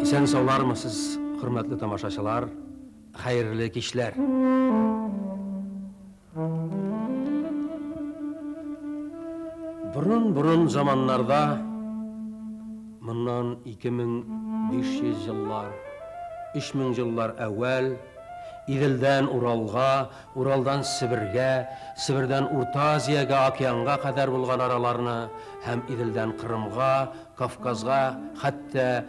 Исән саулармысыз, хөрмәтле тамашачылар, хәерле кичләр. Борын-борын заманнарда, моннан 2500 еллар, 3000 еллар әүвәл, Иделдән Уралга, Уралдан Себергә, Себердән Урта Азиягә, океанга кадәр булган араларны һәм Иделдән Кырымга, Кавказга, хәтта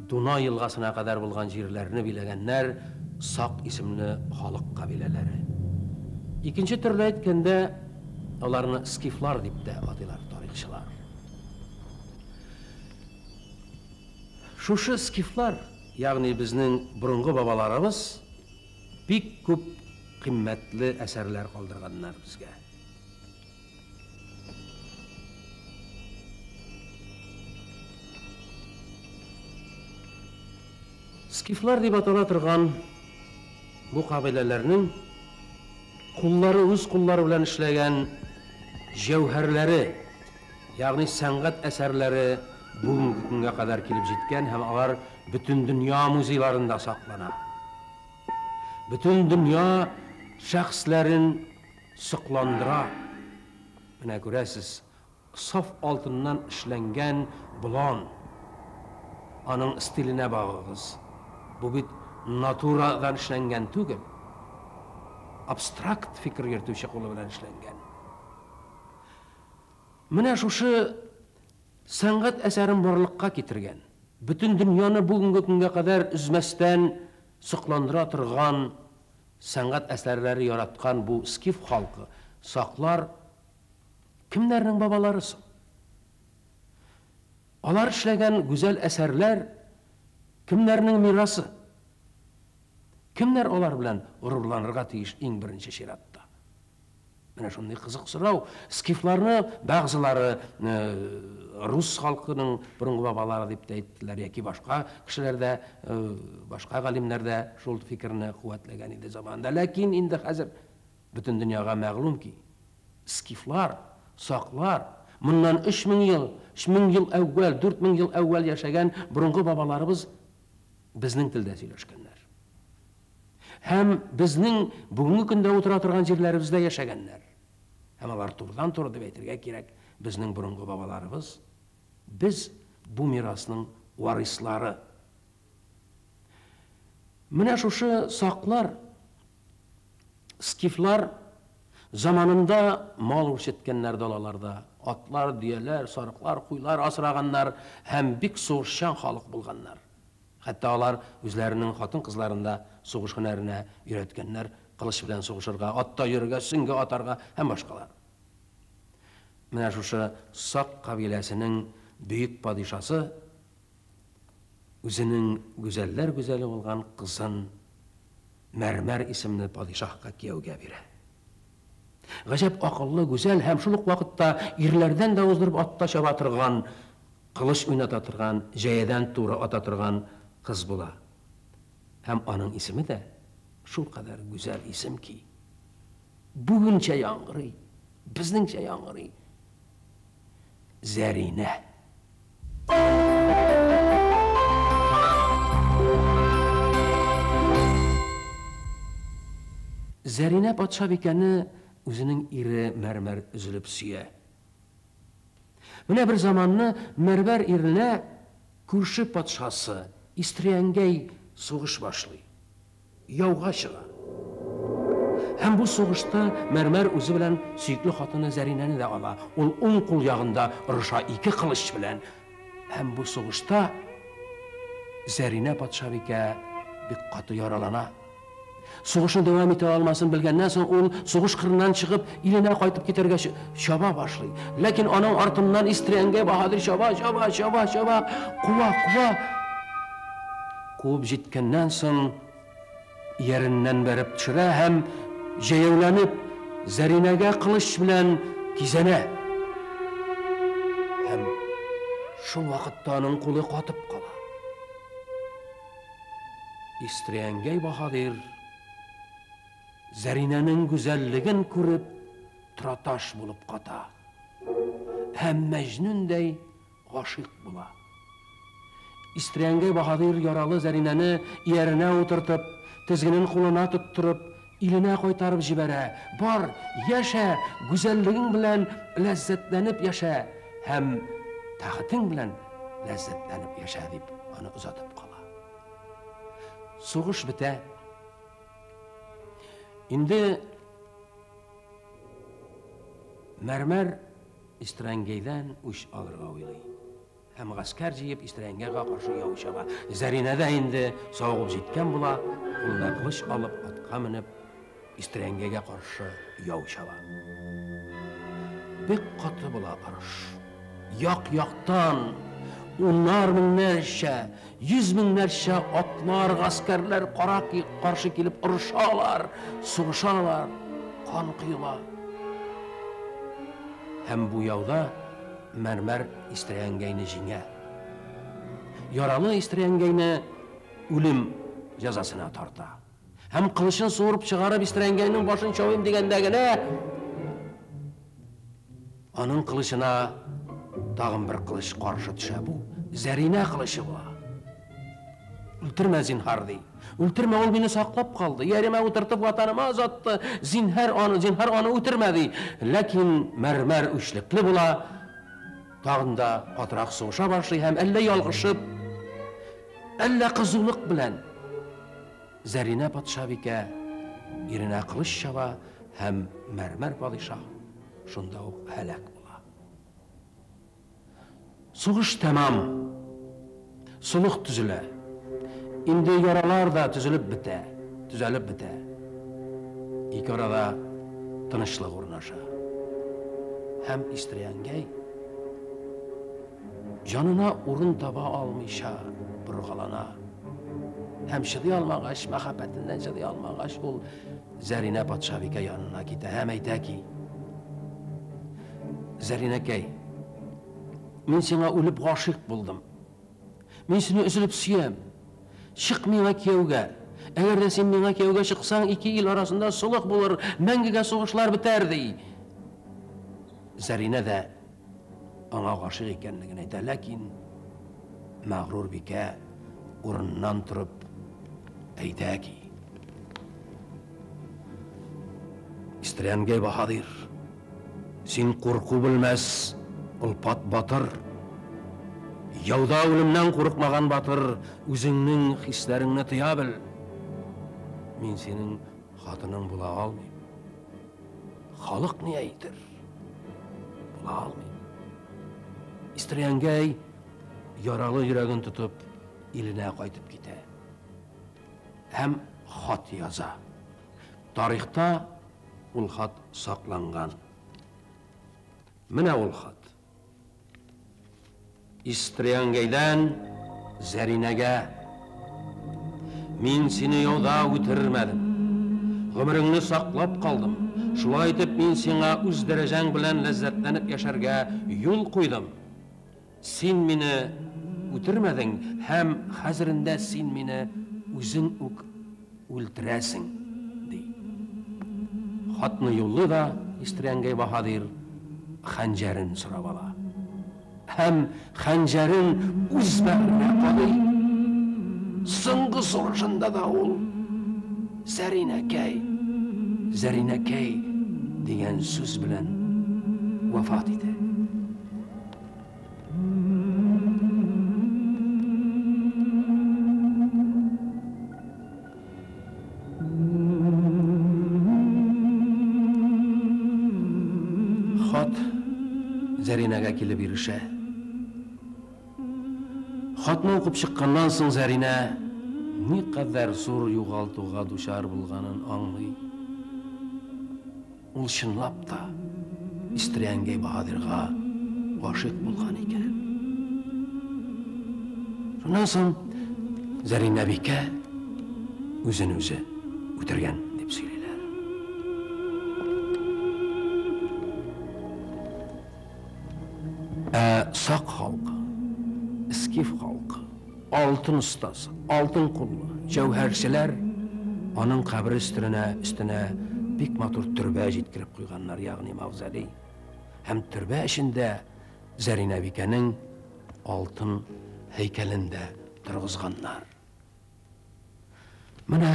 Дунай елгасына кадәр булган җирләрне биләгәннәр Сак исемле халык кабиләләре. Икенче төрле әйткәндә, аларны скифлар дип тә атыйлар тарихчылар. Шушы скифлар, ягъни безнең борынгы бабаларыбыз бик күп кыйммәтле әсәрләр калдырганнар безгә. Скифлар дип атала торган бу кабиләләрнең куллары үз куллары белән эшләгән җәүһәрләре, ягъни сәнгать әсәрләре бүгенге көнгә кадәр килеп җиткән һәм алар бөтендөнья музейларында саклана. Бөтен дөнья шәхесләрен сокландыра. Менә күрәсез, саф алтыннан эшләнгән болан. Аның стиленә багыгыз. Бу бит натурадан эшләнгән түгел. Абстракт фикер йөртүче кулы белән эшләнгән. Менә шушы сәнгать әсәрен барлыкка китергән, бөтен дөньяны бүгенге көнгә кадәр өзмәстән сокландыра торган сәнгать әсәрләре яраткан бу скиф халкы, саклар кемнәрнең бабалары соң? Алар эшләгән гүзәл әсәрләр кемнәрнең мирасы? Кемнәр алар белән горурланырга тиеш иң беренче чиратта? Менә шундый кызык сорау. Скифларны бәгъзылары рус халкының борынгы бабалары дип тә әйттеләр, яки башка кешеләр дә, башка галимнәр дә шул фикерне куәтләгән иде заманында. Ләкин инде хәзер бөтен дөньяга мәгълүм ки, скифлар, саклар моннан 3000 ел, 3000 ел әүвәл, 4000 ел әүвәл яшәгән борынгы бабаларыбыз безнең телдә сөйләшкәннәр. Һәм безнең бүгенге көндә утыра торган җирләребездә яшәгәннәр. Һәм алар турыдан-туры дип әйтергә кирәк, безнең борынгы бабаларыбыз. Без бу мирасның варислары. Менә шушы саклар, скифлар заманында мал үрчеткәннәр далаларда. Атлар, дөяләр, сарыклар, куйлар асраганнар һәм бик сугышчан халык булганнар. Хәтта алар үзләренең хатын-кызларын да сугыш һөнәренә өйрәткәннәр, кылыч белән сугышырга, атта йөрергә, сөңге атарга һәм башкалар. Менә шушы Сак кабиләсенең бөек падишасы үзенең гүзәлләр гүзәле булган кызын Мәрмәр исемле падишаһка кияүгә бирә. Гаҗәп акыллы, гүзәл һәм шул ук вакытта ирләрдән дә уздырып атта чаба торган, кылыч уйната торган, җәядән туры ата торган кыз була. Һәм аның исеме дә шулкадәр гүзәл исем ки, бүгенчә яңгырый, безнеңчә яңгырый, Зәринә. Зәринә патшабикәне үзенең ире Мәрмәр өзелеп сөя. Менә бер заманны Мәрвәр иренә күрше патшасы Истриәнгәй сугыш башлый. Яуга чыга. Һәм бу сугышта Мәрмәр үзе белән сөекле хатыны Зәринәне дә ала. Ул уң кул ягында орыша ике кылыч белән. Һәм бу сугышта Зәринә патшабикә бик каты яралана. Сугышны дәвам итә алмасын белгәннән соң ул сугыш кырыннан чыгып иленә кайтып китәргә чаба башлый. Ләкин аның артыннан Истриәнгәй баһадир чаба, чаба, чаба, чаба, куа, куа. Куып җиткәннән соң ияреннән бәреп төшерә һәм җәяүләнеп Зәринәгә кылыч белән кизәнә. Һәм шул вакытта аның кулы катып кала. Истриәнгәй баһадир Зәринәнең гүзәллеген күреп тораташ булып ката һәм Мәҗнүндәй гашыйк була. Истрәнгәй баһадир яралы Зәринәне ияренә утыртып, тезгенен кулына тоттырып, иленә кайтарып җибәрә. Бар, яшә, гүзәллегең белән ләззәтләнеп яшә һәм тәхетең белән ләззәтләнеп яшә, дип аны озатып кала. Сугыш бетә. Инде Мәрмәр Истрәнгәйдән үч алырга уйлый. Һәм гаскәр җыеп Истрәнгәйгә каршы яу чаба. Зәринә дә инде савыгып җиткән була, кулына кылыч алып, атка менеп, Истрәнгәйгә каршы яу чаба. Бик каты була орыш. Як-яктан уннар меңнәрчә, йөз меңнәрчә атлар, гаскәрләр кара каршы килеп орышалар, сугышалар, кан коела. Һәм бу яуда Мәрмәр Истрәнгәйне җиңә. Яралы Истрәнгәйне үлем җәзасына тарта. Һәм кылычын суырып чыгарып Истрәнгәйнең башын чабыйм дигәндә генә аның кылычына тагын бер кылыч каршы төшә. Бу Зәринә кылычы була. Үлтермә, зинһар, ди. Үлтермә, ул мине саклап калды. Яремә утыртып ватаныма озатты. Зинһар аны, зинһар аны үтермә, ди. Ләкин Мәрмәр үчлекле була. Тагын да катырак сугыша башлый һәм әллә ялгышып, әллә кызулык белән Зәринә патшабикә иренә кылыч чаба һәм Мәрмәр падишаһ шунда ук һәлак була. Сугыш тәмам. Солых төзелә. Инде яралар да төзелеп бетә, төзәлеп бетә. Ике арада тынычлык урнаша. Һәм Истриянгәй җанына урын таба алмыйча боргалана. Һәм чыдый алмагач, мәхәббәтеннән чыдый алмагач, ул Зәринә патшабикә янына китә һәм әйтә ки: Зәринәкәй, мин сиңа үлеп гашыйк булдым. Мин сине өзелеп сөям. Чык миңа кияүгә. Әгәр дә син миңа кияүгә чыксаң, ике ил арасында солых булыр, мәңгегә сугышлар бетәр, ди. Зәринә дә аңа гашыйк икәнлеген әйтә, ләкин мәгърур бикә урыныннан торып әйтә ки: Истрәнгәй баһадир, син курку белмәс олпат батыр. Яуда үлемнән курыкмаган батыр, үзеңнең хисләреңне тыя бел. Мин синең хатының була алмыйм. Халык ни әйтер? Була алмыйм. Истрәнгәй яралы йөрәген тотып иленә кайтып китә. Һәм хат яза. Тарихта ул хат сакланган. Менә ул хат. Истриянгәйдән Зәринәгә. Мин сине яуда үтермәдем. Гомереңне саклап калдым. Шулай итеп мин сиңа үз дәрәҗәң белән ләззәтләнеп яшәргә юл куйдым. Син мине үтермәдең һәм хәзерендә син мине үзең үк үлтерәсең, ди. Хатны юллый да Истрәнгәй баһадир хәнҗәрен сорап ала. Һәм хәнҗәрен үз бәгыренә кадый. Соңгы сулышында да ул Зәринәкәй, Зәринәкәй дигән сүз белән вафат итә. Хат Зәринәгә килеп ирешә. Хатны укып чыкканнан соң Зәринә никадәр зур югалтуга дучар булганын аңлый. Ул чынлап та Истрәнгәй баһадирга гашыйк булган икән. Шуннан соң Зәринә бикә үзен үзе үтергән дип сөйлиләр. Ә сак халкы, скиф халкы, алтын остасы, алтын куллы җәүһәрчеләр аның кабере өстенә өстенә бик матур төрбә җиткереп куйганнар, ягъни мавзолей. Һәм төрбә эчендә Зәринә бикәнең алтын һәйкәлен дә торгызганнар. Менә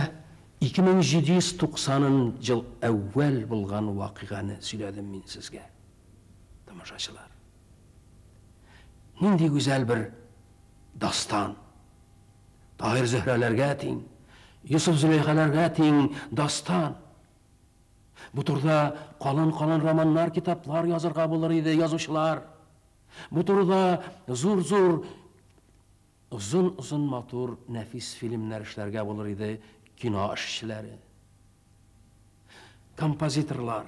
2790 ел әүвәл булган вакыйганы сөйләдем мин сезгә, тамашачылар. Нинди гүзәл бер дастан! Таһир Зөһрәләргә тиң, Йосыф Зөләйхаларга тиң дастан! Бу турыда калын-калын романнар, китаплар язырга булыр иде, язучылар. Бу турыда зур-зур, озын-озын матур нәфис фильмнар эшләргә булыр иде кино эшчеләре. Композиторлар.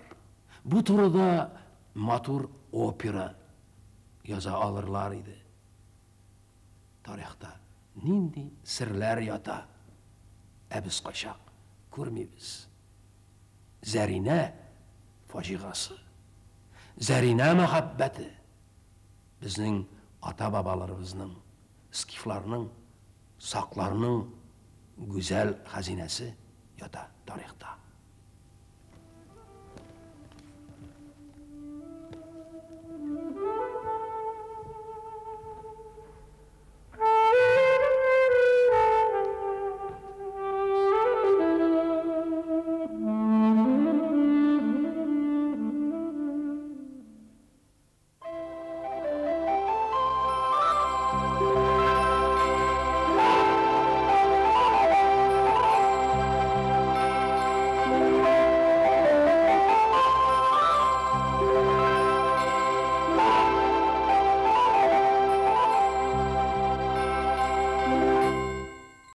Бу турыда матур опера яза алырлар иде. Тарихта нинди серләр ята, ә без кайчак күрмибез. Зәринә фаҗигасы, Зәринә мәхәббәте безнең ата-бабаларыбызның, скифларның, сакларның гүзәл хәзинәсе ята тарихта.